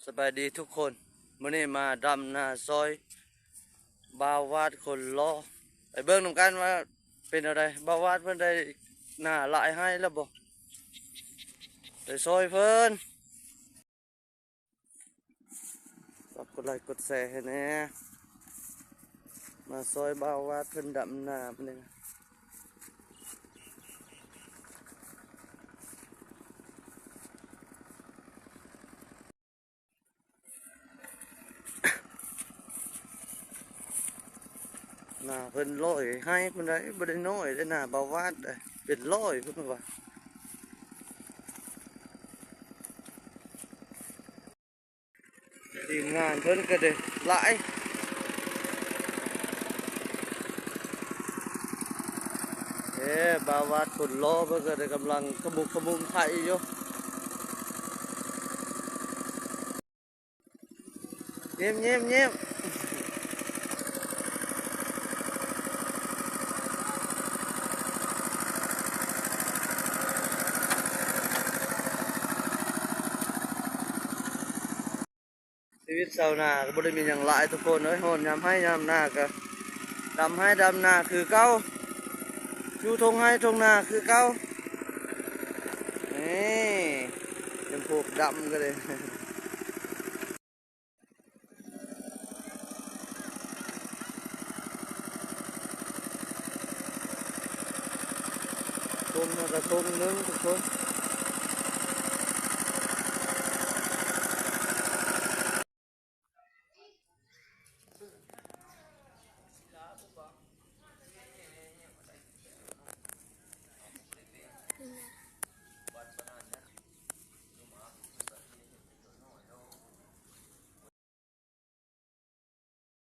ສະບາຍດີທຸກຄົນ, ມື້ນີ້ມາດຳນາຊ່ອຍບ່າວວາດຄົນຫຼໍ່. ໄປເບິ່ງນຳກັນວ່າເປັນແນວໃດ. ບ່າວວາດເພິ່ນໄດ້ນາຫຼາຍໃຫ້ແລ້ວບໍ່? ໄປຊ່ອຍເພິ່ນ. ຝາກກົດໄລກົດແຊໃຫ້ແດ່. ມາຊ່ອຍບ່າວວາດເພິ່ນດຳນາມື້ນີ້. ນາເພິ່ນຮ້ອຍໄຮ່ພຸ້ນໃດ໋, ບໍ່ໄດ້ນ້ອຍເດ້ ນາບ່າວວາດເດ້ ເປັນຮ້ອຍພຸ້ນວ່າ. ທີມງານເພິ່ນກໍໄດ້ຫຼາຍ. ເອີ ບ່າວວາດຄົນຫຼໍ່ເພິ່ນກໍໄດ້ກຳລັງຂະມຸກຂະມຸງໄຖຢູ່. ຍິ້ມໆໆ. ຊີວິດຊາວນາກໍບໍ່ໄດ້ມີຫຍັງຫຼາຍທຸກຄົນເອີຍ, ຮ້ອນຍາມໄຮ່ຍາມນາກໍດຳໄຮ່ດຳນາຄືເກົ່າ, ຢູ່ທົ່ງໄຮ່ທົ່ງນາຄືເກົ່າ. ນີ້ ເປັນພວກດຳກໍໄດ້. ທົ່ງນາກະທົ່ງໜຶ່ງທຸກຄົນ.